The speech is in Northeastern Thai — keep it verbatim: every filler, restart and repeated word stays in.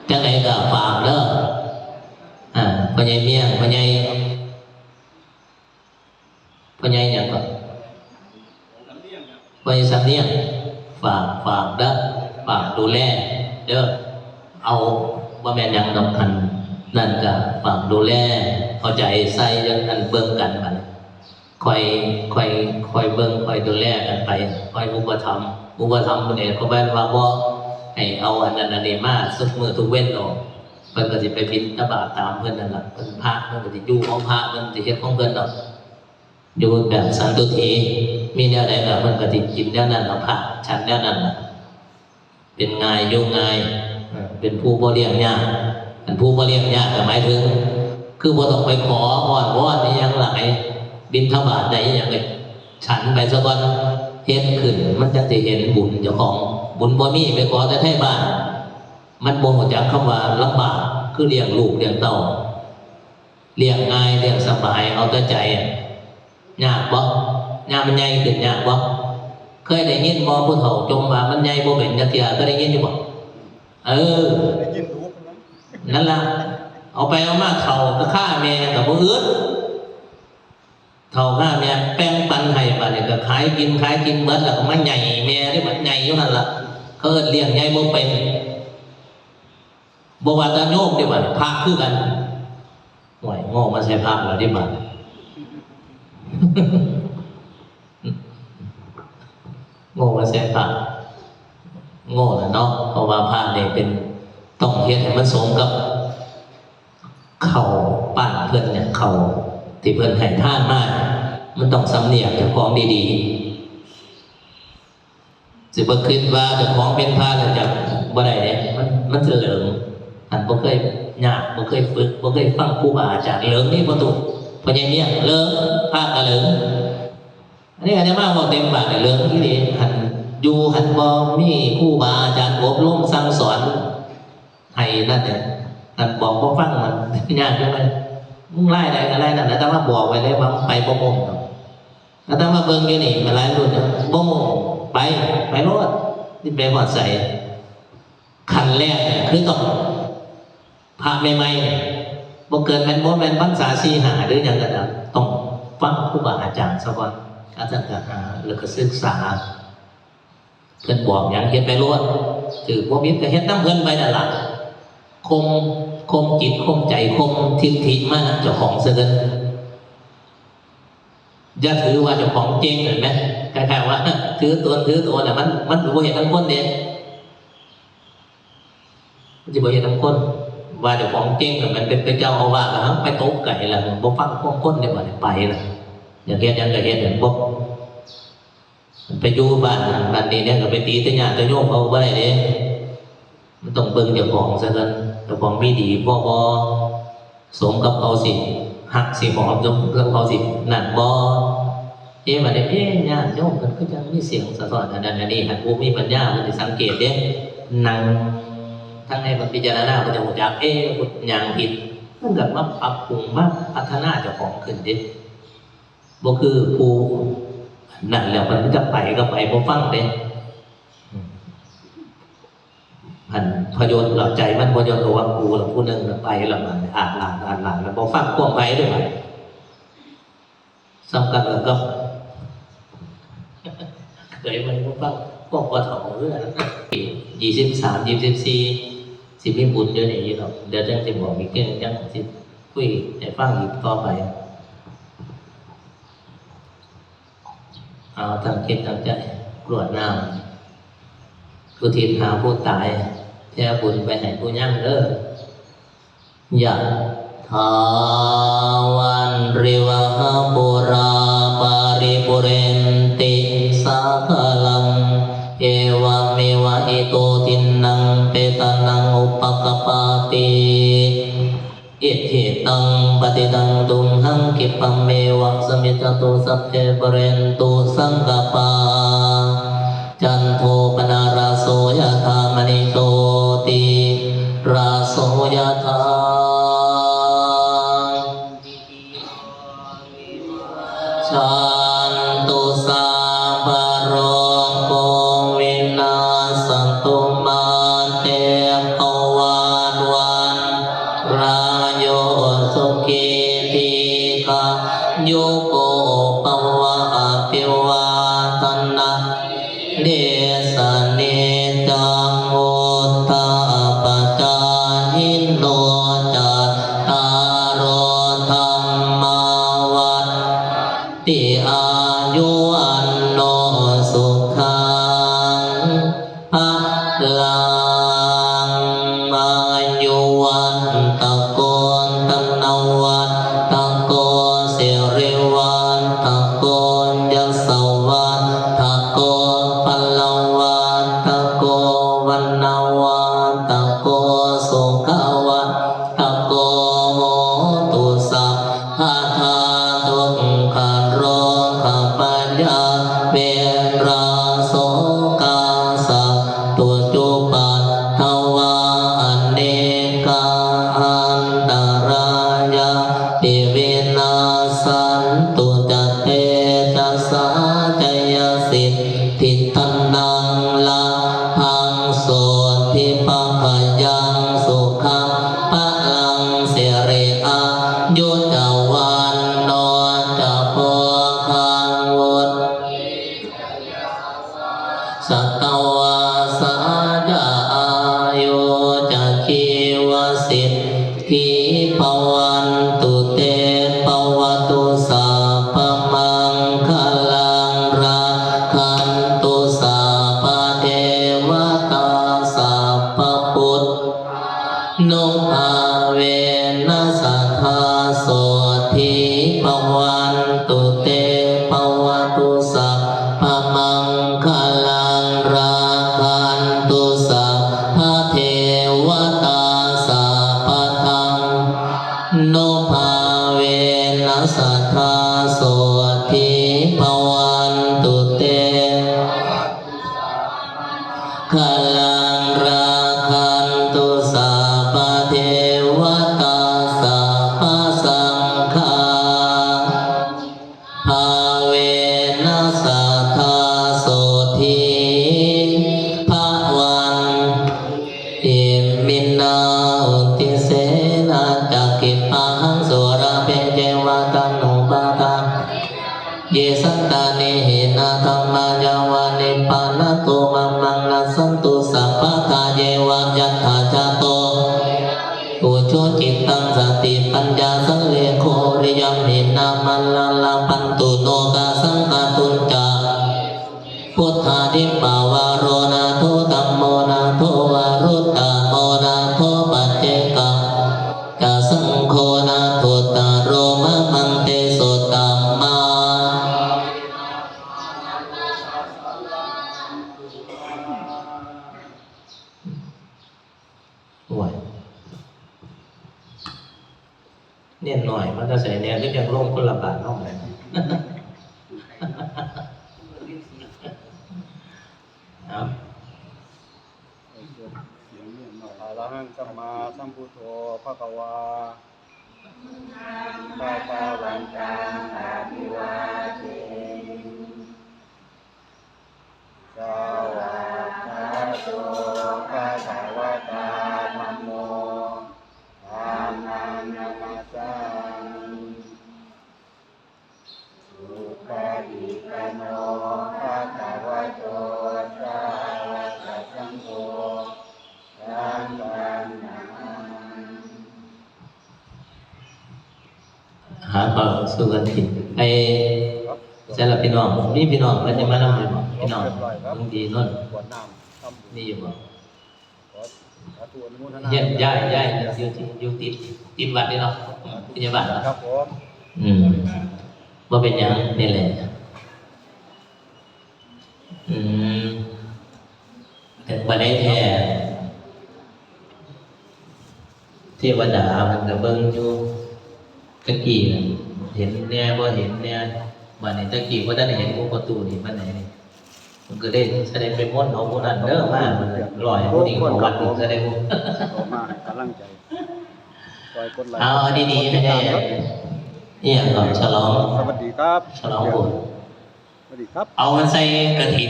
จังใดก็ฝากเด้อ อ่า พ่อใหญ่เมี่ยง พ่อใหญ่ พ่อใหญ่หยังก่อน พ่อใหญ่สำเนียง ฝาก ฝากเด้อ ฝากดูแลเด้อ เอา บ่แม่นหยังดอก คันนั่นก็ฝากดูแล เอาใจใส่เด้อ อันเบิ่งกันบัดนี้ คอย คอย คอยเบิ่ง คอยดูแลกันไป คอยอุปถัมภ์ อุปถัมภ์ผู้ใดก็แม่นว่าบ่ให้เอาอันนั้นอันนี้มาทุกมื้อทุกเว็นดอก เพิ่นก็สิไปบิณฑบาตตามเพิ่นนั่นล่ะ เพิ่นพระ เพิ่นก็สิอยู่ของพระ เพิ่นสิเฮ็ดของเพิ่นดอก อยู่แบบสันตุถี มีแนวใดก็เพิ่นก็สิกินแนวนั้น เอาพระฉันแนวนั้นล่ะ เป็นง่าย อยู่ง่าย เออ เป็นผู้บ่เลี้ยงยาก อันผู้บ่เลี้ยงยากก็หมายถึง คือบ่ต้องไปขออ้อนวอนอิหยังหลาย บิณฑบาตได้อิหยังก็ฉันไปซะก่อน เฮ็ดขึ้น มันจั่งสิเห็นบุญเจ้าของ บุญบ่มี ไปขอแต่ไทบ้าน มันบ่ฮู้จักคำว่าลำบาก คือเลี้ยงลูกเลี้ยงเต้า เลี้ยงง่าย เลี้ยงสบาย เอาแต่ใจอะ ยากบ่ ยามมันใหญ่ขึ้นยากบ่ เคยได้ยินบ่ ผู้เฒ่าจ่มว่ามันใหญ่บ่เป็นจักเทื่อ เคยได้ยินอยู่บ่ เออ ได้ยินรู้ นั่นล่ะ เอาไปเอามาเฒ่าก็ฆ่าแม่ก็บ่อึด เฒ่าฆ่าแม่แบ่งปันให้ บัดนี้ก็ขายกิน ขายกินเบิดแล้วก็มาใหญ่แม่เด้ บัดใหญ่อยู่นั่นล่ะ เขาเอิ้นเลี้ยงใหญ่บ่เป็น บ่ว่าแต่โยมเด้ บัดนี้พระคือกัน โอ้ย โง่มาใส่พระแล้วเด้ บัด โง่มาใส่พระ โง่ล่ะเนาะ เพราะว่าพระนี่เป็น ต้องเฮ็ดให้มันสมกับ เข้าบ้านเพิ่นเนี่ย เข้าที่เพิ่นให้ทานมา มันต้องสำเนียกเจ้าของดีๆ สิบ่คิดว่าเจ้าของเป็นพระแล้วจะบ่ได้เด้ มัน มันสิเหลิง อันบ่เคยยาก บ่เคยฝึก บ่เคยฟังครูบาอาจารย์ เหลิงนี่ประตู พ่อใหญ่เมี่ยง เหลิง พระก็เหลิง อันนี้อาตมาเว้าเต็มปากเลย เหลิงอีหลี หั้นอยู่หั้นบ่มีครูบาอาจารย์อบรมสั่งสอนให้นั่นเนี่ย หั้นบอกบ่ฟัง มันยากจังเลย มึงไล่ใดก็ไล่นั่น อาตมาบอกไว้เลยว่าไปบ่ม่วงดอก อาตมาเบิ่งอยู่นี่มาหลายรุ่นแล้ว บ่ม่วง ไป ไปโลด สิไปฮอดไส ขั้นแรกเนี่ยคือต้อง พระใหม่ๆเนี่ย บ่เกินแม่น บ่แม่นพรรษาสี่ห้าหรือหยังก็ตาม ต้องฟังครูบาอาจารย์ซะก่อน อาจารย์ก็หา แล้วก็ศึกษา เพิ่นบอกหยังเฮ็ดไปโลด ถือบ่ผิดก็เฮ็ดนำเพิ่นไปนั่นล่ะ ข่ม ข่มจิต ข่มใจ ข่มทิฏฐิมานะเจ้าของซะเกิน อย่าถือว่าเจ้าของเก่ง เห็นไหม คล้ายๆว่า ถือตนถือตัวน่ะ มัน มันบ่เห็นทั้งคนเด้ มันสิบ่เห็นทั้งคน ว่าเจ้าของเก่งน่ะ มันเป็น เป็นเจ้าอาวาสแล้ว ไปตกไก่แล้ว บ่ฟังความคนเด้ บัดนี้ไปแล้ว อยากเฮ็ดหยังก็เฮ็ด บ่ ไปอยู่บ้านนั่นบ้านนี้เนี่ย ก็ไปตีแต่ญาติแต่โยมเขาบ่ได้เด้ มันต้องเบิ่งเจ้าของซะก่อน เจ้าของมีดีพอบ่ สมกับเขาสิฮักสิหอม สมกับเขาสินั่นบ่ เอ๊ะ บัดนี้ เอ๊ะ ญาติโยมเพิ่นคือจั่งมีเสียงสะท้อนอันนั้นอันนี้ คันผู้มีปัญญาเพิ่นสิสังเกตเด้ นั่งทางในเพิ่นพิจารณา เพิ่นจะรู้จัก เอ๊ะ กูย่างผิด เพิ่นก็มาปรับปรุง มาพัฒนาเจ้าของขึ้นเด้ บ่คือผู้นั่นแล้ว เพิ่นมีแต่ไปก็ไป บ่ฟังเด้ อืม อันพยศหลับใจมัน พยศก็ว่ากูละผู้หนึ่งละไปละมัน อ่านหลาน อ่านหลาน แล้วบ่ฟังความไปเด้อบัด สำคัญแล้วก็ เคยมันบ่ฟังความพอเฒ่าเด้อ ยี่สิบสาม ยี่สิบสี่ สิมีบุญอยู่นี่อยู่ดอก เดี๋ยวจั่งสิบอกอีกเทื่อ จั่งสิคุยให้ฟังอีกต่อไป เอาตั้งจิตตั้งใจกรวดน้ำ อุทิศหาผู้ตาย แผ่บุญไปให้ผู้ยังเด้อ ยะถา วาริวหาปูรา ปาริปูเรนติ สาคารัง เอวะเมวะอิโต ทินนัง เปตานัง อุปกปปาติ อิทธิตัง ปฏิตัง ตุมหัง คิปะเมวะ สะมิชฌะตุ สัพเพ ปูเรนตุ สังกปปา จันโท ปนารโส ยะถา มะณิ โชติ ราโส ยะถา สันตุ สัพพะโรโค วินาสสะตุ มาเต ภะวัต ยังสุขังพลังสิริอายุจะวันโนจะโพคังวุฒ สัตวาสาจะอายุจะชีวสิทธิภวันตุเตภวตุสัพพมังคลังรักขันตุสัพพเทวตาสัพพพุทธ นุภาเวนะสัทธาโสตถีภวันตุเตภวตุสัพพมังคลังรักขันตุสัพพเทวตาสัพพธรรม นุภาเวนะสัทธาโสตถีภวันตุเต คลังรักขันตุสัพพเทวตาสัพพสังฆา ภาเวนะสัทธาโสตถีภวัน อิมินาอุติเสนะจักขิปาหังสุราเปเจวะตัณหุปาทาน เยสันตานิหินาธัมมายาวานิพพานะโกมัมมังนัสสันตุสัพพะทาเยวะยัตถาจาโต อุชุจิตตังสติปัญญาสัลเลโควิริยมหินามัลลังลาพันตุโนกาสังกาตุนจา พุทธาธิปาวาโรนาโถธัมโมนาโถวารุตตโมนาโถปัจเจกา จะสังโฆนาโถตโรมะมังเตโสตัมมา โอ้ย เน้นหน่อยมันจะใส่แนวที่ยังลงคนละบาทเท่าไหร่ ครับ อะระหังสัมมาสัมพุทโธภะคะวา ภะคะวันตังอะภิวาเทมิ สวากขาโต ภะคะวะตา ธัมโม ธัมมังนะมัสสามิ สุปฏิปันโน ภะคะวะโต สาวกสังโฆ สังฆังนะมามิ หาข้าวสู้กันกิน ไอ้ ใช่ละพี่น้อง มีพี่น้องแล้วจะมานำอยู่บ่ พี่น้อง เรียบร้อยครับ ลุงดีนนท์ กวดน้ำทำบุญ มีอยู่บ่ ขอ ขออนุโมทนา เฮียนย้าย ย้าย อยู่ที่ อยู่ติด ติดวัดนี่เนาะ พยาบาลเนาะ ครับผม อืม บ่เป็นหยัง นี่แหละ อืม แต่บ่ได้แท้ เทวดามันก็เบิ่งอยู่ ตะกี้เห็นแหน่บ่เห็นแหน่ บัดนี้ตะกี้บ่ทันได้เห็นองค์ประตูนี่ปานใดนี่ มันก็ได้แสดงไปมนต์เอาผู้นั้นเด้อ มามันลอยผู้นี้ของวัดนี่แสดงว่า ขอมาให้กำลังใจ คอยกดไลค์ เอาดีๆ ให้ได้ กดติดตามครับ อีหยังก่อน ฉลอง สวัสดีครับ ฉลองบุญ สวัสดีครับ เอามันใส่กฐิน